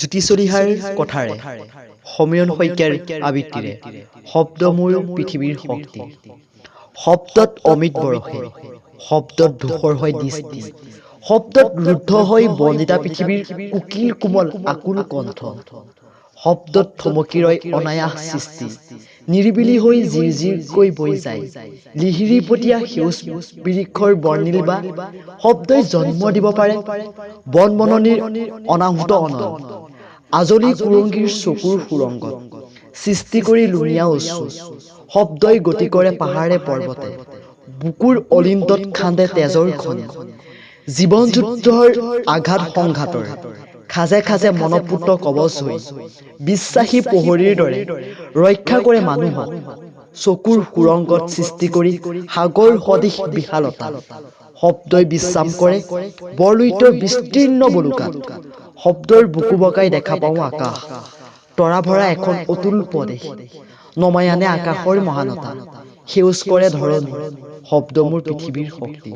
জ্যোতি চলিহাৰ কথাৰে, সমীৰণ শইকীয়াৰ আবৃত্তিৰে শব্দ মোৰ পৃথিৱীৰ শক্তি। শব্দত অমৃত বৰষে, শব্দত ধূসৰ হয় দৃষ্টি, শব্দত ৰুদ্ধ হয় বন্দিতা পৃথিৱীৰ কোকিল কোমল আকুল কণ্ঠ। শব্দত থমকি ৰয় অনায়াস সৃষ্টি, নিৰিবিলি হৈ জিৰজিৰকৈ বৈ যায় লিহিৰিপতীয়া সেউজ বৃক্ষৰ বৰ্ণিল বা শব্দই জন্ম দিব পাৰে বন বননিৰ অনাহুত অনল। আজলি কুৰংগীৰ চকুৰ সুৰংগত সৃষ্টি কৰি লুণীয়া অশ্ৰু। শব্দই গতি কৰে পাহাৰে পৰ্বতে, বুকুৰ অলিন্দত খান্দে তেজৰ খনি। জীৱন যুদ্ধৰ আঘাত সংঘাতৰ খাঁজে খাঁজে মনপুত্ৰ কৱচ হৈ বিশ্বাসী প্ৰহৰীৰ দৰে ৰক্ষা কৰে মানুহক। চকুৰ সুৰংগত সৃষ্টি কৰি সাগৰ সদৃশ বিশালতা। শব্দই বিশ্ৰাম কৰে বৰলুইতৰ বিস্তীৰ্ণ বলুকাত। শব্দৰ বুকু বগাই দেখা পাওঁ আকাশ তৰা ভৰা এখন অতুল প্ৰদেশ। নমাই আনে আকাশৰ মহানতা, সেউজ কৰে ধৰণী। শব্দ মোৰ পৃথিৱীৰ শক্তি।